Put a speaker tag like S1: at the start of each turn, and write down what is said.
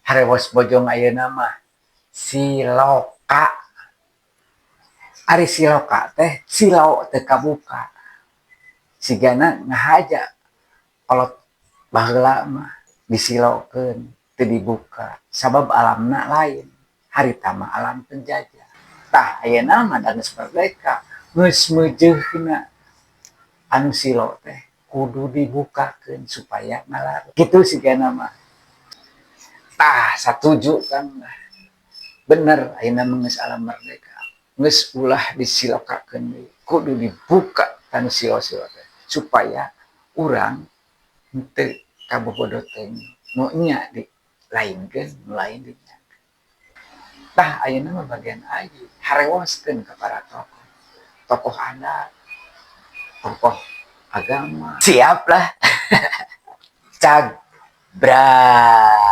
S1: Harewos Bojong ayeuna mah siloka. Ari siloka teh silo teu kabuka. Sigana ngahaja kolot baheula mah disilokeun, teu dibuka sabab alamna lain. Harita mah alam penjajah. Tah, ayeuna mah da geus merdeka, geus meujeuhna anu silo teh kudu dibukakeun supaya ngalarut. Kitu sigana mah. Tah, satuju Kang. Bener, ayeuna mah geus alam merdeka. Geus ulah disilokakeun deui, kudu dibuka kanu silo-silo teh supaya urang henteu kabobodo teuing, nu nya dilainkeun, nu lain dinyakeun. Tah, ayeuna mah bagian aji harewoskeun ka para tokoh, tokoh adat, tokoh agama. Siap lah. Cag bra.